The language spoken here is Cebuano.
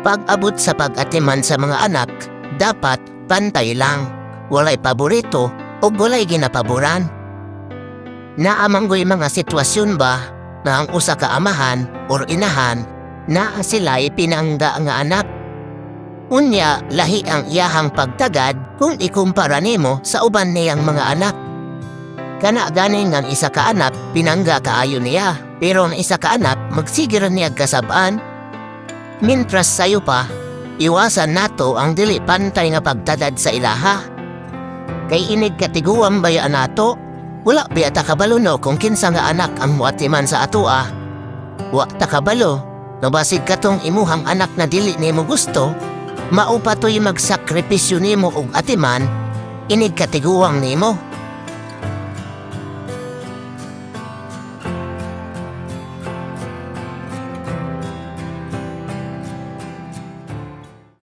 Pag-abot sa pag-atiman sa mga anak, dapat pantay lang. Walay paborito o walay ginapaboran. Naa man goy mga sitwasyon ba na ang usa ka amahan or inahan, naa sila pinangga nga anak? Unya, lahi ang iyahang pagtagad kung ikumpara nimo sa uban niyang mga anak. Kana ganing ang isa ka anak, pinangga kaayo niya, pero ang isa ka anak, magsige ra niya kasab-an. Mintras sayo pa, iwasan nato ang dili pantay nga pagtadad sa ilaha. Kay inig katiguang baya nato, wala biya ta kabalo no kung kinsa nga anak ang muatiman sa atoa. Wa ta kabalo, no basig katong imuhang anak na dili nimo gusto, mao pa to'y magsakripisyo nimo og atiman, inig katiguang nimo.